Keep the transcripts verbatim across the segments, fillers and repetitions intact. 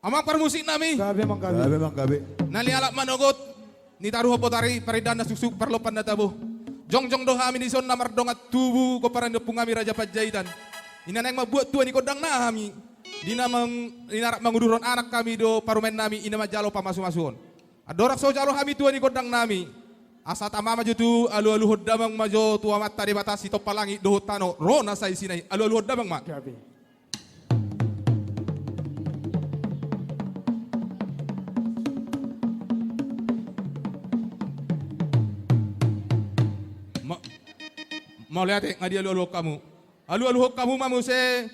Amang parmusik nami. Gabe, amang, gabe. Gabe, amang, gabe. Na nialap manogot, nitaruhon botari, parindahan na suksuk, parlompan na tabo. Jongjong do hami dison na mardongan tubu, pomparan ni ompung hami Raja Panjaitan. Di na naeng mambuat tua ni gondang nami. Di na mang-, di na rap manguduron anak hami dohot parumaen nami, i na manjalo pamasumasuon. Andorang so jalo hami tua ni gondang nami, asa tama ma jo tu alualuhon damang ma jo tu Amanta Debata sitompa langit dohot tano, ro na saisinan i. Alualuhon damang ma. Gabe. Ma-, mauliate, nga dialualuhon hamu. Alualuhon hamu ma muse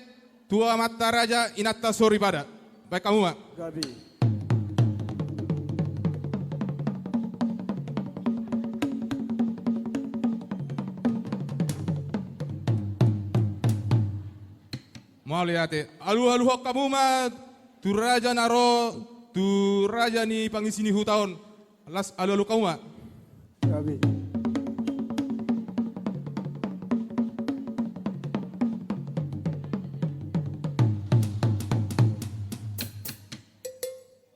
tu amanta raja, inanta soripada. Baen hamu ma. Gabe. Mauliate. Alualuhon hamu ma tu raja na ro, tu raja ni pangisi ni huta on. Las, alualuhon hamu ma. Gabe.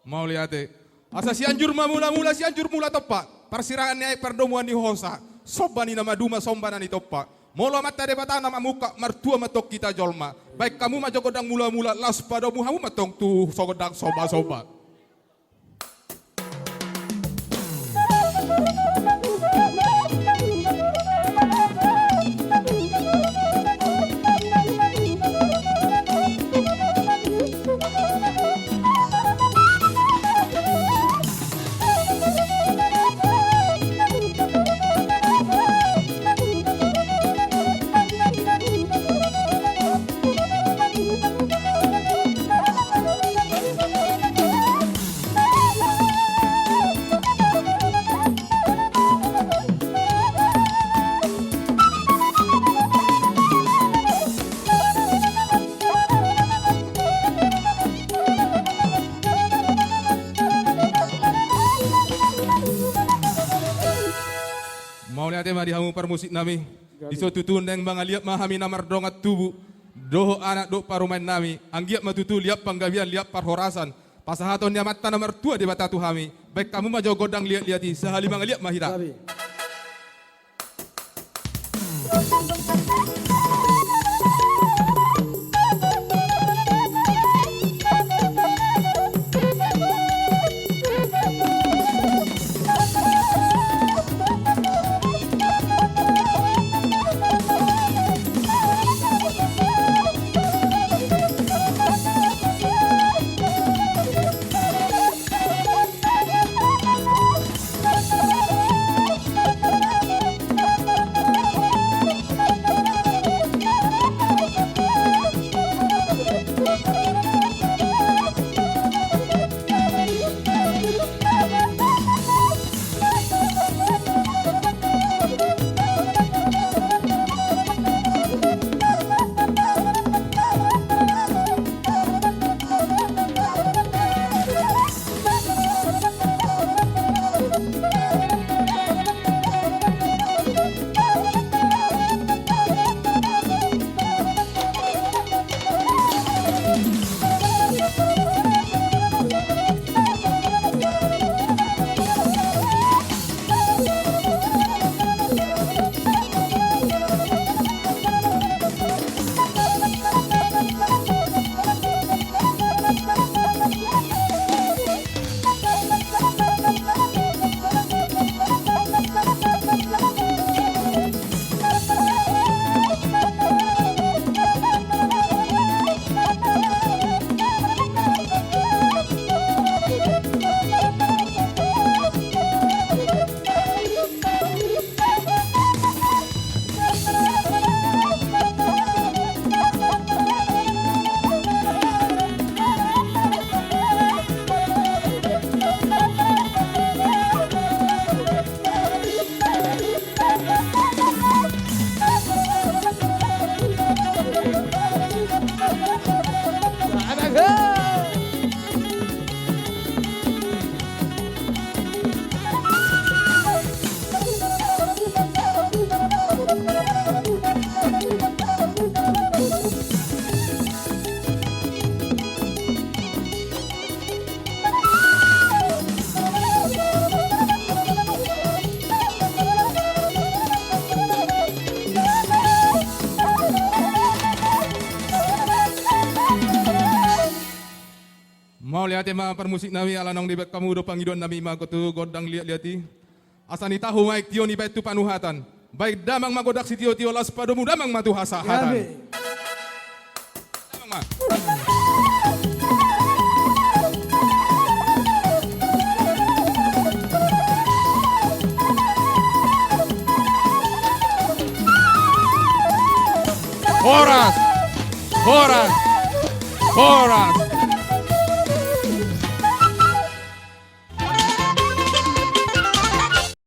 Mauliate. Asa Sianjur ma mulamula, Sianjur mula tompa. Parsirangan ni aek, pardomuan ni hosa. Somba ni na maduma, somba na nitompa. Molo Amanta Debata na mamungka, martua ma tong hita jolma. Baen hamu ma jo gondang mulamula, laos padomu hamu ma tong tu sogondang sombasomba. Mauliate ma di hamu parmusik nami. Gabe. Dison tutu naeng mangaliat ma hami na mardongan tubu dohot anak dohot parumaen nami. Anggiat ma tutu liat panggabean, liat parhorasan, pasahaton ni Amanta na martua Debata tu hami. Baen hamu ma jo gondang liatliat i, sahali mangaliat ma hita. Gabe. Mauliate ma parmusik nami, ala naung dibaen hamu do pangidoan nami ma tu gondang liat-liat i. Asa nitahu ma aek tio nibaen tu panuhatan. Baen damang ma gondang sitio-tio, laos padomu damang ma tu hasahatan. Gabe. Damang ma. Horas. Horas. Horas.